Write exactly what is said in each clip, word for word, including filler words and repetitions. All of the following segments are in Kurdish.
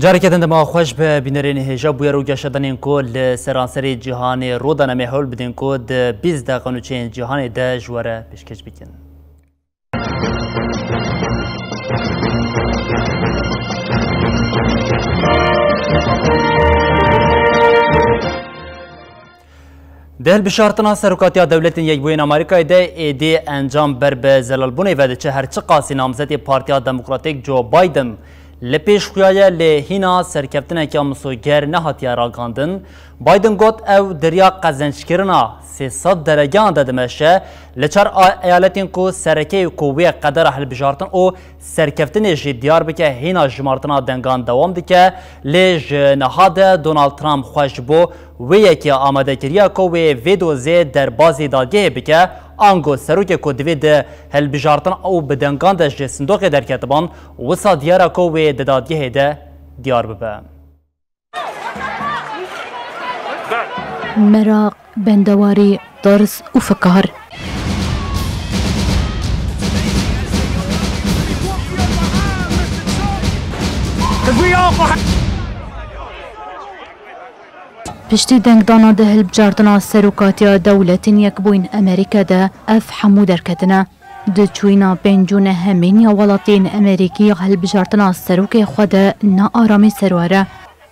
Careke din dema xweş be bînerên hêja bûyer û geşedanên ku li seranserê cîhanê rû dane, me hewl bidin ku di bîst deqe nûçeyên cîhanê de ji we re pêşkêş bikin. Di hilbijartina serokatiya Dewletên Yekbûyên Amerîkayê de êdî encam ber bi zelalbûnê ve diçe, her çiqasî namzetê Partiya Demokratîk Joe Biden li pêş xuya ye, lê hîna serkeftineke misoger nehatiye ragandin. Biden got, ew di riya qezenckirina sê sed delegeyan de dimeşe. Li çar a-, eyaletên ku serekeyê ku wê qedera hilbijartin û serkeftinê jî diyar bike, hîna jimartina dengan dewam dike. Lê ji niha de Donald Trump xwe ji bo wê yekê amade kiriye ku wê vê dozê derbazî dadgehê bike. Ango serokê ku divê di hilbijartin û bi dengan de ji sindoqê derketiban, wisa diyar e ku wê di dadgehê de diyar bibe. Meraq, bendewarî, tirs û fikar. Piştî dengdana di hilbijartina serokatiya Dewletên Yekbûyîn Amerîka de ev hemû derketine. Di çûyîna pêncû nehemîn ya welatiyên Amerîkî ya hilbijartina serokê xwe de ne aramî serwar e.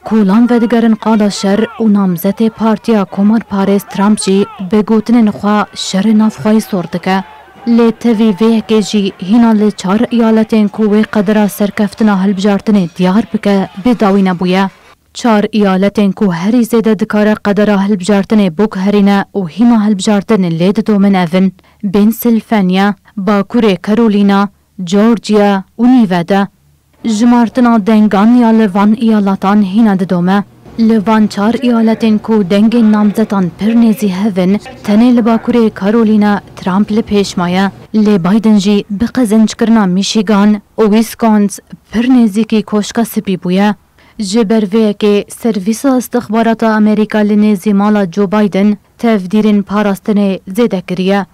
Kolan vedigerin qada şer û namzetê partiya komarparêz Trump jî bi gotinên xwe şerê navxweyî sor dike. Lê tevî vê yekê jî hîna li çar eyaletên ku wê qedera serkeftina hilbijartinê diyar bike, bêdawî nebûye. Çar eyaletên ku herî zêde dikare qedera hilbijartinê biguherîne û hîna hilbijartin lê didomin ev in: Pennsylvania, Bakurê Carolina, Georgia û Nevada. Jimartina dengan ya li van eyalatan hîna didome. Li van çar eyaletên ku dengên namzetan pir nêzî hev in, tenê li Bakurê Carolina Trump li pêş maye. Lê Biden jî bi qezenckirina Michigan û Wisconsin pir nêzîkî Koşka Spî bûye. Ji ber vê yekê Servîsa Îstixbarata Amerîka li nêzî mala Joe Biden tevdîrên parastinê zêde kiriye.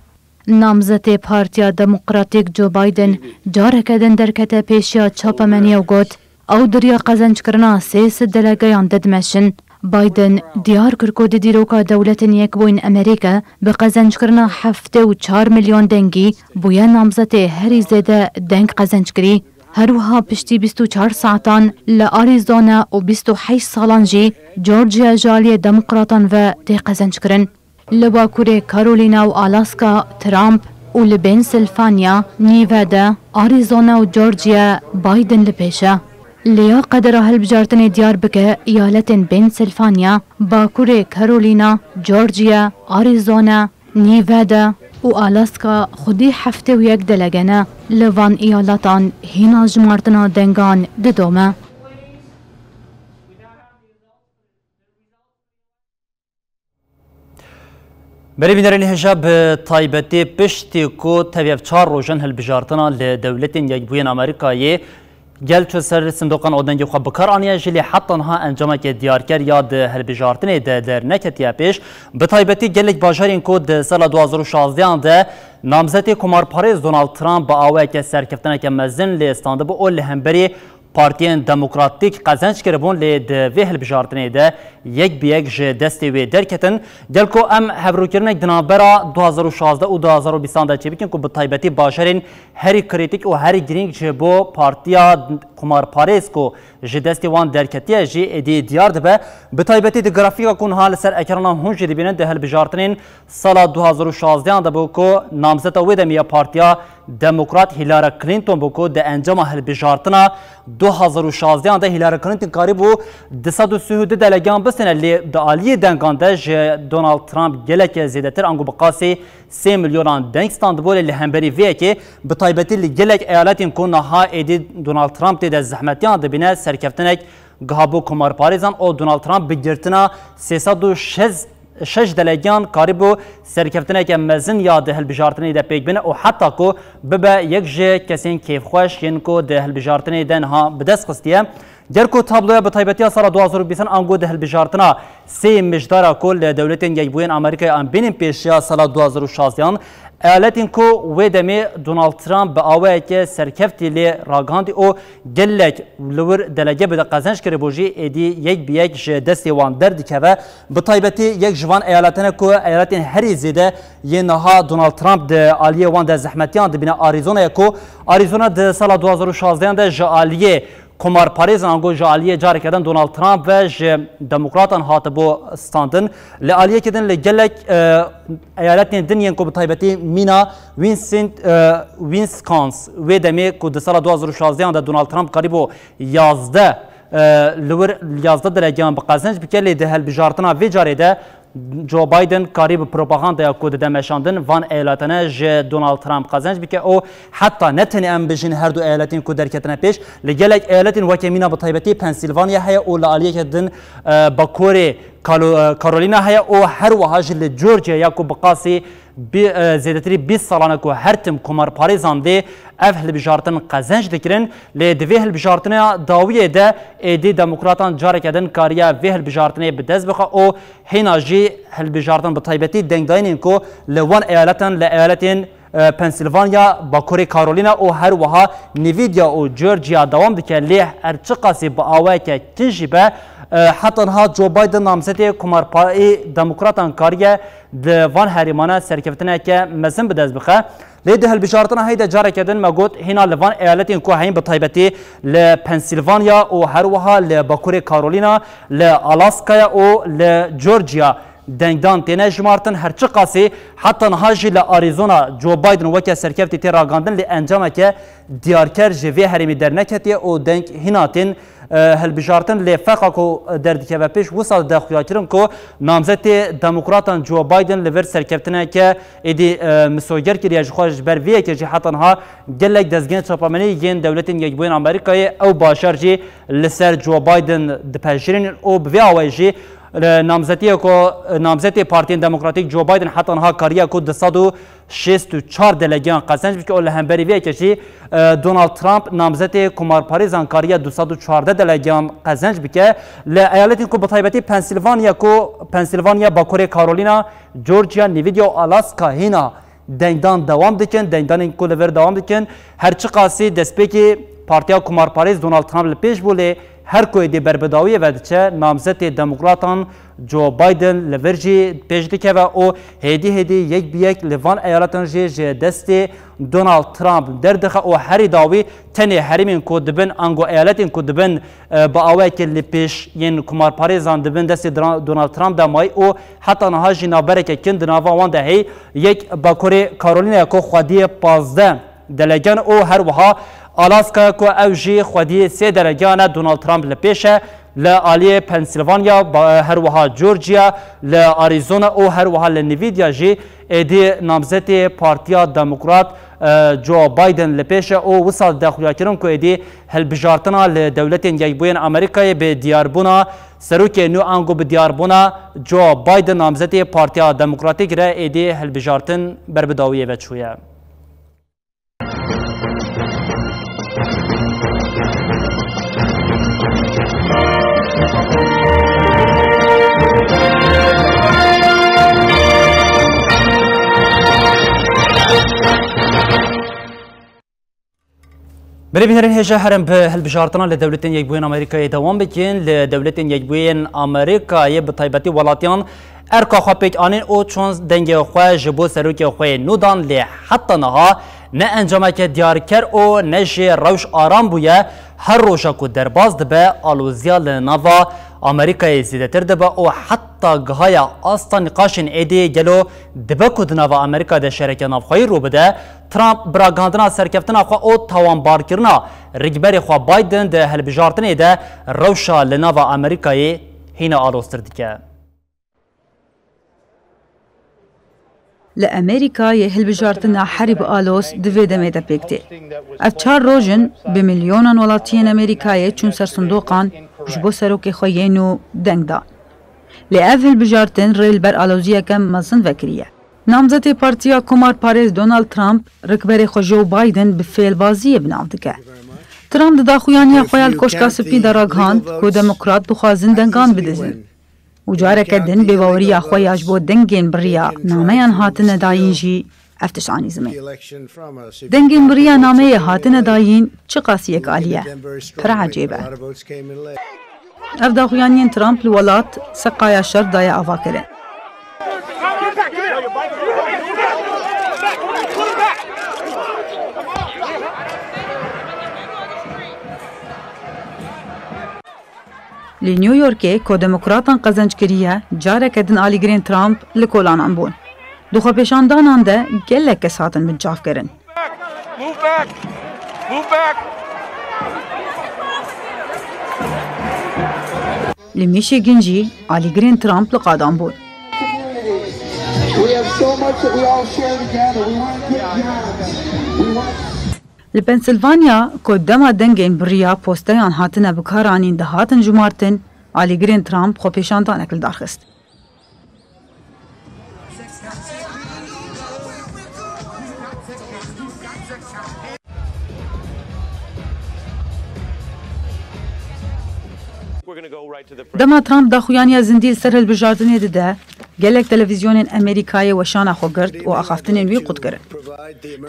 Namzetê Partiya Demokratîk Joe Biden careke din derkete pêşiya çapemeniya û got, ew di riya qezenckirina sê sed delegeyan de dimeşin. Biden diyar kir ku di dîroka Dewletên Yekbûyîn Amerîka bi qezenckirina heftê û çar milyon dengî bûye namzetê herî zêde deng qezenckirî. Her wiha piştî bîst û çar saetan li Arizona û bîst û heşt salan jî Georgia ji aliyê demokratan ve tê qezenckirin. Li Bakurê Carolina û Alaska Trump û li Pennsylvania, Nevada, Arizona û Georgia Biden li pêş e. Lê ya qedera hilbijartinê diyar bike, eyaletên Pennsylvania, Bakurê Carolina, Georgia, Arizona, Nevada û Alaska xwedî heftê û yek delege ne. Li van eyalatan hîna jimartina dengan didome. Berê bînerên hêja, bi taybetî piştî ku tevî ev çar rojan hilbijartina li Dewletên Yekbûyên Amerîkayê gel çû ser sindoqan û dengê xwe bi kar aniye jî, lê heta niha encameke diyarker ya di hilbijartinê de derneketiye pêş. Bi taybetî gelek bajarên ku di sala du hazar û şazdehan de namzetê komarparêz Donald Trump bi awayeke serkeftineke mezin lê standibû û li hemberî partiyên demokratîk qezenc kiribûn, lê di vê hilbijartinê de yek bi yek ji destê wê derketin. Gel ku em hevrûkirinek di navbera du hazar û şazdeh û du hazar û bîstan de çêbikin ku bi taybetî bajarên herî krîtîk û herî girîng ji bo partiya komarparêz ku ji destê wan derketiye jî êdî diyar dibe. Bi taybetî di grafîka ku niha li ser ekrana hûn jî dibînin, di hilbijartinên sala du hazar û şazdehan de bû ku namzeta wê demî ya partiya Demokrat Hillary Clinton bû ku di encama hilbijartina du hazar û şazdehan de Hillary Clinton karîbû du sed û sî û du delegeyan bistêne, lê di aliyê dengan de ji Donald Trump gelekî zêdetir, ango bi qasî sê milyonan deng standibû, lê li hemberî vê yekê bi taybetî li gelek eyaletên ku niha êdî Donald Trump tê de zehmetiyan dibîne, serkeftinek giha bo komarparêzan û Donald Trump bi girtina sê sed û şeş delegiyan karîbû serkeftineke mezin ya di hilbijartinê de pêk bîne û heta ku bibe yek ji kesên kêfxweş yên ku di hilbijartinê de niha bi dest xistiye. Ger ku tabloya bi taybetiya sala du hazar û bîstan ango di hilbijartina sê mijdara ku li Dewletên Yekbûyên Amerîkayê an bînin pêşiya sala du hazar û şazdehan, eyaletên ku wê demê Donald Trump bi awayeke serkeftî lê ragihandî û gelek li wir delege bi qezenc kiribû jî êdî yek bi yek ji destê wan derdikeve. Bi taybetî yek ji van eyaletane ku eyaletên herî zêde yên niha Donald Trump di aliyê wan de zehmetiyan dibîne Arizonayê ku Arizona di sala du hazar û şazdehan de ji aliyê komarparêzan ango ji aliyê careke din Donald Trump ve ji demokratan hatibû standin. Li aliyekê din li gelek, e, eyaletên din yên ku bi taybetî mîna Winston, e, Wisconsin wê demê ku di sala du hazar û şazdehan de Donald Trump karîbû yazdeh, e, li wir yazdeh delegeyan bi qezenc bike, lê di hilbijartina vê carê de Joe Biden karî bi propagandaya ku dide meşandin van eyaletane ji Donald Trump qezenc bike û heta ne tenê em bijîn her du eyaletên ku derketine pêş, li gelek eyaletên weke mîna bi taybetî Pennsylvania heye û li aliyeke din, e, Bakurê Kalo-, e, Carolina heye û her wiha jî li Georgia ya ku bi qasî bi, e, zêdetirî bîst salan e ku her tim komarparêzan lê ev hilbijartin qezenc dikirin, lê di vê hilbijartina dawiyê de êdî demokratan careke din kariye vê hilbijartinê bi dest bixe û hîna jî hilbijartin bi taybetî dengdayînên ku li wan eyaletan, li eyaletên, e, Pennsylvania, Bakurê Carolina û her wiha Nvidia û Georgia dewam dike, lê her çiqasî bi awayeke kin jî be, e, heta niha Joe Biden namzetê komarparî demokratan kariye di van herêmane serkeftineke mezin bi dest bixe. Lê di hilbijartina heyî de careke din me got, hîna li van eyaletên ku heyîn bi taybetî li Pennsylvania û her wiha li Bakurê Carolina, li Alaskaya û li Georgia dengdan têne jimartin. Her çiqasî heta niha jî li Arizona Joe Biden weke serkeftî tê ragandin, lê encameke diyarker ji vê herêmî derneketiye û deng hîna tên e, hilbijartin, lê ferqa ku derdikeve pêş wisa dide xuyakirin ku namzetê demokratan Joe Biden li vir serkeftineke êdî, e, misoger kiriye, ji xwe ji ber vê yekê jî heta niha gelek dezgehên çapemenî yên Dewletên Yekbûyên Amerîkayê ew bajar jî li ser Joe Biden dipejirînin û bi vê awayî jî, e, namzetiyê ku, e, namzetê Partiyên Demokratîk Joe Biden heta niha kariye ku du sed û şêst û çar delegeyan qezenc bike û li hemberî vê yekê jî, e, Donald Trump namzetê komarparêzan kariye du sed û çardeh delegeyan qezenc bike. Li eyaletên ku bi taybetî Pennsylvania ku Pennsylvania, Bakurê Carolina, Georgia, Nvidia û Alaska hîna dengdan dewam dikin, dengdanên ku li vir dewam dikin. Her çiqasî destpêkê partiya komarparêz Donald Trump li pêş bû, lê her ku êdî berbidawiyê ve diçe, namzetê demokratan Joe Biden li vir jî pêş dikeve û hêdî hêdî yek bi yek li van eyaletan jî ji destê Donald Trump derdixe û herî dawî tenê herêmên ku dibin ango eyaletên ku dibin, e, bi awayekê li pêş yên komarparêzan dibin destê Dra-, Donald Trump de mayî û heta niha jî navbereke kin di nava wan de heye, yek Bakurê Carolina ku xwediyê pazdeh delegeyan û her wiha Alaska ku ew jî xwediyê sê delegeyan e Donald Trump li pêş e. Li aliyê Pennsylvania, ba-, her wiha Georgia, li Arizona û her wiha li Nvidia jî êdî namzetê Partiya Demokrat, e, Joe Biden li pêş e û wisa dide xuyakirin ku êdî hilbijartina li Dewletên Yekbûyên Amerîkayê bi diyarbûna serokê nû ango bi diyarbûna Joe Biden namzetê Partiya Demokratîk re êdî hilbijartin ber bi dawiyê ve çûye. Berê bînerên hêja herin bi hilbijartina li Dewletên Yekbûyên Amerîkayê dewam bikin. Li Dewletên Yekbûyên Amerîkayê bi taybetî welatiyan erka xwe pêk anîn û çûn dengê xwe ji bo serokê xwe yê nû dan, lê heta niha ne encameke diyarker û ne jî rewş aram bûye. Her roja ku derbas dibe, aloziya li nava Amerîkayê zêdetir dibe û heta gihaya asta nîqaşên êdî gelo dibe ku di nava Amerîka de şereke navxweyî rû bide, Trump bi ragihandina serkeftina xwe û tawanbarkirina rikberê xwe Biden di hilbijartinê de rewşa li nava Amerîkayê hîna aloztir dike. Li Amerîkayê hilbijartina herî bi aloz di vê demê de pêk tê. Ev çar roj in bi milyonan welatiyên Amerîkayê çûn ser sindoqan û ji bo serokê xwe yê nû deng dan. Lê ev hilbijartin rê li ber aloziyeke mezin vekiriye. Namzetê Partiya Komarparêz Donald Trump rikberê xwe Joe Biden bi fêlbaziyê bi nav dike. Trump di daxuyaniya xwe ya li Koşka Spî de ragihand ku demokrat dixwazin dengan bidizin. Û careke din bêbaweriya xwe ya ji bo dengên bi riya nameyan hatine dayîn jî ev tişt anî zimê. Dengên bi riya nameyê hatine dayîn çiqas yekaliye. Pir ecêb e. Ev daxuyaniyên Trump li welat seqaya şer daye avakirin. Li New Yorkê ku demokratan qezenc kiriye, careke din alîgirên Trump li kolanan bûn. Di xwepêşandanan de gelek kes hatin binçavkirin. Li Michigan jî alîgirên Trump li qadan bûn. Li Pensilvanya, ku dema dengên bi riya posteyan hatine bikaranîn dihatin jimartin, alîgirên Trump xwepêşandanek li dar xist. Dema Trump daxuyaniya zindî li ser hilbijartinê dide, gelek televîzyonên Amerîkayê weşana xwe girt û axaftinên wî qut kirin.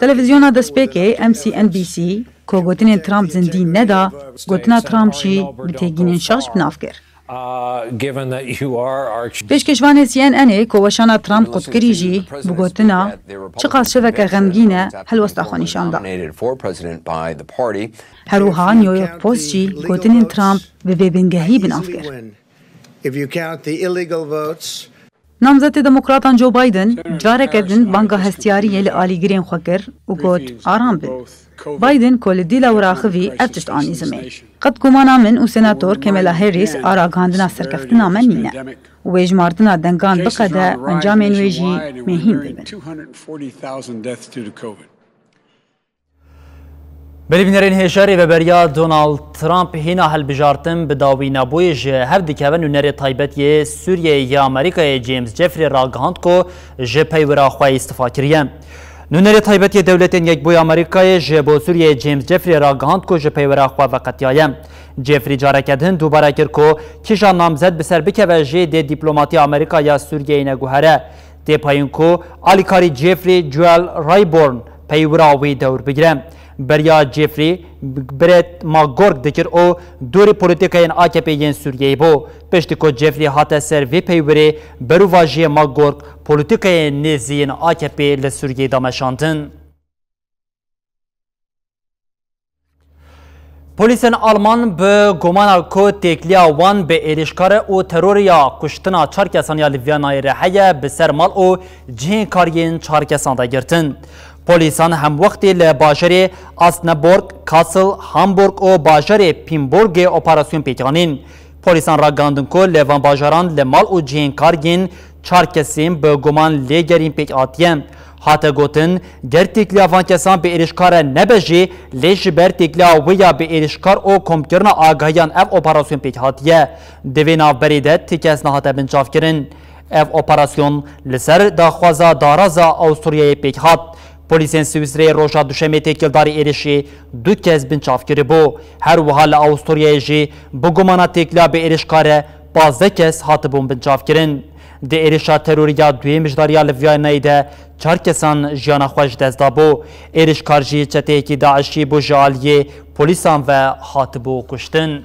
Televîzyona destpêkê M S N B C, ku gotinên Trump zindî neda, gotina Trump jî bi têgînên şaş bi nav kir. Pêşkêşvanê C N N ê ku weşana Trump qutkirî jî bi gotina çiqas şeveke xemgîn e helwesta xwe nîşan da. Her wiha New York Post jî gotinên Trump bi bêbingehî bi nav kir. Namzetê Demokratan Joe Biden careke din banga hestiyariyê li alîgirên xwe kir û got, aram bin. Biden ku li dîla wir axivî ev tişt anî zimê. Qet gumana min û Senator Kamala Harris a ragihandina serkeftina me nîne û wê jimartina dengan biqede, encamên wê jî mêhîn bibin. Belê bînerên hêja, Rêveberiya Donald Trump hîna hilbijartin bi dawî nebûyî ji hev dikeve. Nûnerê taybet yê Sûriyeyê yê Amerîkayê James Jeffrey ragihand ku ji peywira xwe îstifa kiriye. Nûnerê taybet yê Dewletên Yekbûyî Amerîkayê ji bo Sûriyeyê James Jeffrey ragihand ku ji peywira xwe veqetiyaye. Jeffrey careke din dubare kir ku kîjan namzet bi ser bikeve jî dê dîplomatî Amerîka ya Sûriyeyê neguhere. Tê payîn ku alîkarî Jeffrey Joel Rayburn peywira wî dewr bigire. Beriya Jeffrey, Brett McGurk dikir û dorê polîtîkayên A K P yên Sûriyeyê bû. Piştî ku Jeffrey hate ser vê peywirê, berovajiyê McGurk polîtîkayên nêzî yên A K P li Sûriyeyê da meşandin. Polîsên Alman bi gumana ku têkiliya wan bi êrîşkar e û teror ya kuştina çar kesan ya li Viyanayê re heye, bi ser mal û cihên kar yên çar kesan de girtin. Polîsan hemwextî li bajarê Osnabrück, Kassel, Hamburg û bajarê Pimburgê operasyon pêk anîn. Polîsan ragihandin ku li van bajaran li mal û cihên kar yên çar kesên bi guman lêgerîn pêk hatiye. Hate gotin, ger têkiliya van kesan bi êrîşkar e nebe jî, lê ji ber têkiliya wê ya bi êrîşkar û komkirina agahiyan ev operasyon pêk hatiye. Di vê navberê de ti kes nehate binçavkirin. Ev operasyon li ser daxwaza daraza Awisturyayê pêk hat. Polîsên Swîsreyê roja Duşemê têkildarî êrişê du kes binçav kiribû. Her wiha li Awisturyayê jî bi gumana têkiliya bi êrişkar e pazdeh kes hatibûn binçavkirin. Di êrişa terorî ya duyê mijdariya li Viyanayê de çar kesan jiyana xwe ji dest dabû. Êrişkar jî çeteyekî DAIŞî bû, ji aliyê polîsan ve hatibû kuştin.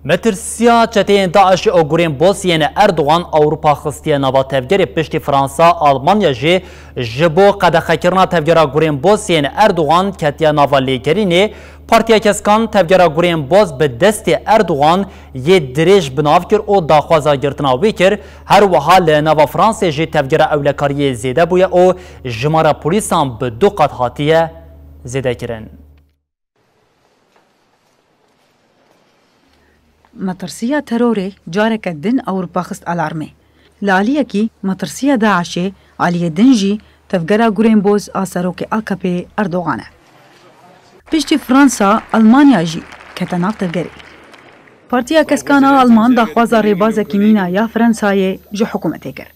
Metirsiya çeteyên DAIŞê û gurên Boz yên Erdogan Ewropa xistiye nava tevgerê, piştî Fransa, Almanya jî ji bo qedexekirina tevgera gurên Boz yên Erdogan ketiye nava lêgerînê. Partiya Keskan tevgera gurên Boz bi destê Erdogan yê dirêj bi nav kir û daxwaza girtina wê kir. Her wiha li nava Fransê jî tevgera ewlekariyê zêde bûye û jimara polîsan bi du qat hatiye zêdekirin. Metirsiya terorê careke din Ewropa xist alarmê. Li aliyekî metirsiya DAIŞê, aliyê din jî tevgera gurên boz a serokê AKPê Erdogan e. Piştî Fransa, Almanya jî kete nav tevgerê. Partiya Keskan a Alman daxwaza rêbazekî mîna ya Fransayê ji hikûmetê kir.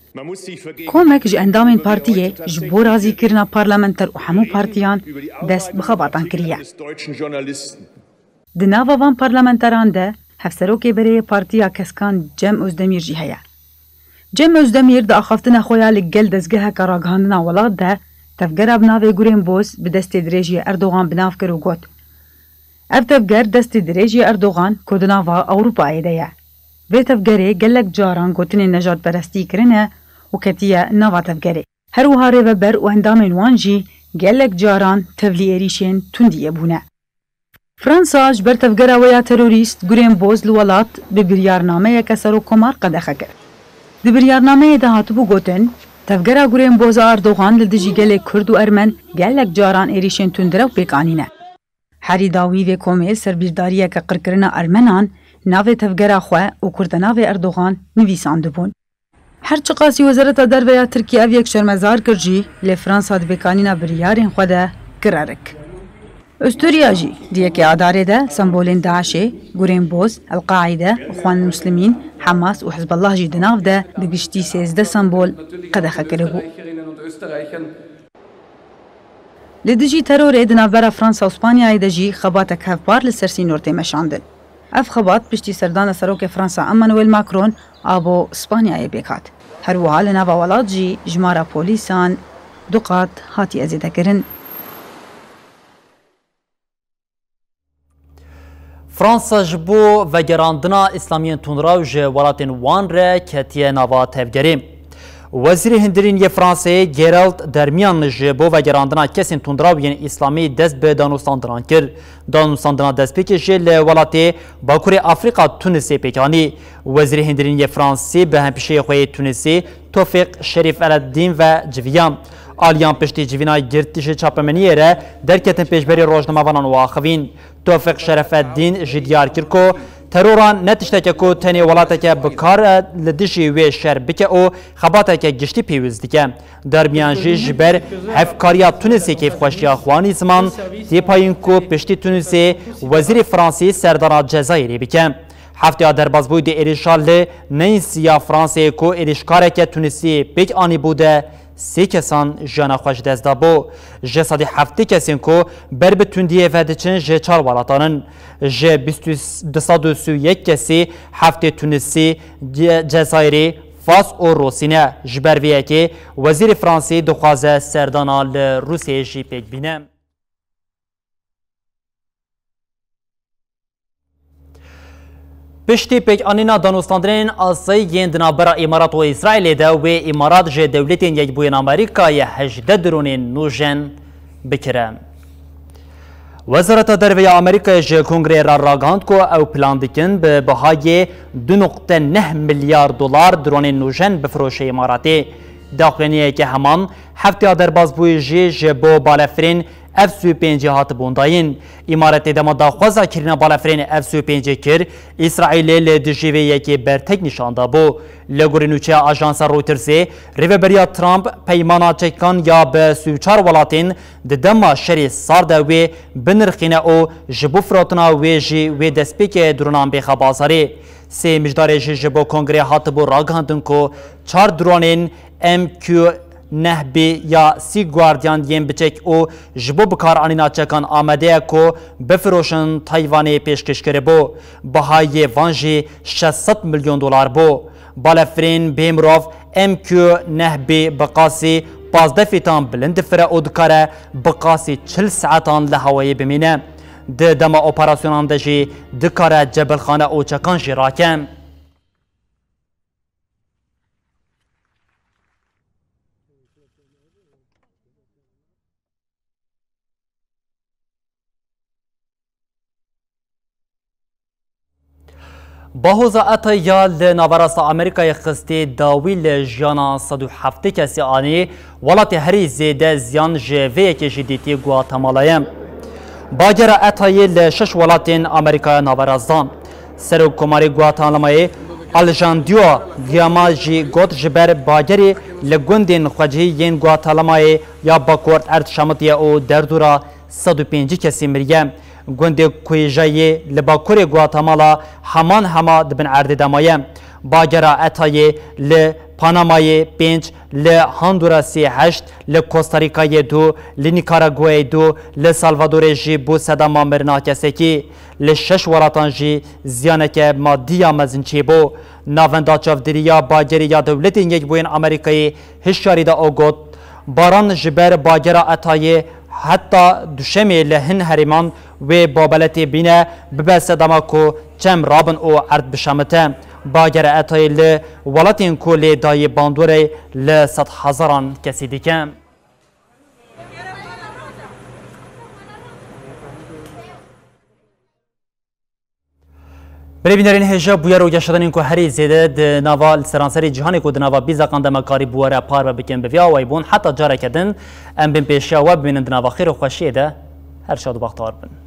Komek ji endamên partiyê ji bo razîkirina parlamenter û hemû partiyan dest bi xebatan kiriye. Di nava van parlamenteran de hevserokê berê yê Partiya Keskan Cem Özdemir jî heye. Cem Özdemir di axaftina xwe ya li gel dezgeheke ragihandina welat de tevgera bi navê Gurên Boz bi destê dirêj yê Erdogan bi nav kir û got, Ev tevger destê dirêj yê Erdogan ku di nava Ewropayê de ye. Vê tevgerê gelek caran gotinên nejadperestî kirine û ketiye nava tevgerê. Her wiha rêveber û endamên wan jî gelek caran tevlî êrîşên tundiyê bûne. Fransa ji ber tevgera wê ya terorîst Gurên Boz li welat bi biryarnameyeke serokkomar qedexe kir. Di biryarnameyê de hatibû gotin, tevgera Gurên Boz a Erdogan li dijî gelê Kurd û Ermen gelek caran êrîşên tundrew pêk anîne. Herî dawî vê komê serbîrdariyeke qirkirina Ermenan navê tevgera xwe û Kurda navê Erdogan nivîsandibûn. Her çiqasî Wezareta Derve ya Tirkiyê ev yek şermezar kir jî, lê Fransa di pêkanîna biryarên xwe de kire rik. Usturya jî di yekê Adarê de sembolên DAIŞê, Gurên Boz, El-Qaîde, Îxwan Muslimîn, Hamas û Hizbullah jî di nav de bi giştî sêzdeh sembol qedexe kiribû. Li dijî terorê di navbera Fransa û Spanyayê de jî xebatek hevpar li ser sînor tê meşandin. Ev xebat piştî serdana serokê Fransa Emmanuel Macron a bo Spanyayê pêk hat. Her wiha li nava welat jî jimara polîsan du qat hatiye zêdekirin. Fransa ji bo vegerandina îslamiyên tundrew ji welatên wan re ketiye nava tevgerê. Wezîrê Hundirîn yê Fransayê Gerald Dermiyan ji bo vegerandina kesên tundrew yên îslamî dest bi danûstandinan kir. Danûstandina destpêkê jî li welatê Bakurê Afrîka Tunisê pêk anî. Wezîrê Hundirîn yê Fransî bi hempîşeyê xwe yê Tunisê Tofîq Şerîf Ereddîn ve civiya. Aliyan piştî civîna girtî ji çapemeniyê re derketin pêşberî rojnamevanan û axivîn. Tofîq Şerefeddîn jî diyar kir ku teroran ne tişteke ku tenê welateke bi kar e li dijî wê şer bike û xebateke giştî pêwîst dike. Dermiyan jî ji ber hevkariya Tunisê kêfxweşiya xwe anî ziman, tê payîn ku piştî Tunisê wezîrê Fransî serdana Cezayirê bike. Hefteya derbasbûyî di êrişa li Nice ya Fransayê ku êrişkareke Tunisî pêk anîbû de sê kesan jiyana xwe ji dest dabû. Ji sedî heftê kesên ku ber bi tundiyê ve diçin ji çar welatan in. Ji bîst û du sed û sî û yek kesî heftê Tunisî, Ce-, Cezayirî, Fas û Rûsî ne. Ji ber vê yekê wezîrê Fransî dixwaze serdana li Rûsyayê jî pêk bîne. Piştî pêkanîna danûstandinên asayî yên di navbera Îmarat û Îsraîlê de, wê Îmarat ji Dewletên Yekbûyên Amerîkayê hejdeh dronên nûjen bikire. Wezareta Derve ya Amerîkayê ji Kongreyê re ragihand ku ew plan dikin bi bihayê du nokte neh milyar dolar dronên nûjen bifiroşe Îmaratê. Daxuyaniyeke heman hefteya derbasbûyî jî ji bo balefirên F sî û pêncî hatibûn dayîn. Îmaretê dema daxwaza kirina balafirên F sî û pêncî kir, Îsraîlê li dijî vê yekê bertek nîşan dabû. Li gorî nûçeya ajansa Reutersê, Rêveberiya Trump peymana çekan ya bi sî û çar welatên di dema şerê sar de wê binirxîne û ji bo firotina wê jî wê destpêkê dronan bêxe bazarê. Sê mijdarê jî ji bo kongreyê hatibû ragihandin ku çar dronên M Q neh B ya Sea Guardian yên biçek û ji bo bikaranîna çekan amade ye ku bifiroşin Taywanê pêşkêş kiribû. Bihayê van jî şeş sed milyon dolar bû. Balefirên bê mirov M Q neh B bi qasî pazdeh fîtan bilind difire û dikare bi qasî çil saetan li hewayê bimîne. Di dema operasyonan de jî dikare cebilxane û çekan jî rake. Bahoza ETA ya li naverasta Amerîkayê xistî dawî li jiyana sed û heftê kesî anî, welatê herî zêde ziyan ji vê yekê jî dîtî Guatemala ye. Bagera ETAyê li şeş welatên Amerîkaya Naverast da. Serokkomarê Guatemalayê Alejandro Guillama jî got, ji ber bagerê li gundên xwecihî yên Guatemalayê ya Bakur erd şamitiye û derdora sed û pêncî kesî miriye. Gundê Kuêjayê li bakurê Guatemala heman hema di bin erdê de maye. Bagera ETAyê li Panamayê pênc, li Hondurasê heşt, li Costa Ricayê du, li Nikaraguayê du, li Salvadorê jî bû sedema mirina kesekî. Li şeş welatan jî ziyaneke madî ya mezin çêbû. Navenda Çavdêriya Bagerê ya Dewletên Yekbûyên Amerîkayê hişyarî da û got, baran ji ber bagera ETAyê heta duşemê li hin herêman wê babeletê bîne, bibe sedema ku çem rabin û erd bişamite. Bagera ETAyê li welatên ku lê dayê bandorê li sedhezaran kesî dike. Belê bînerên hêja, bûyer û geşedanên ku herî zêde di nava, li seranserê cîhanê ku di nava bîst deqan de me karî bû we re parve bikin, bi vî awayî bûn. Heta careke din em bên pêşiya we bimînin di nava xêr û xweşiyê de. Her şad û bextewar bin.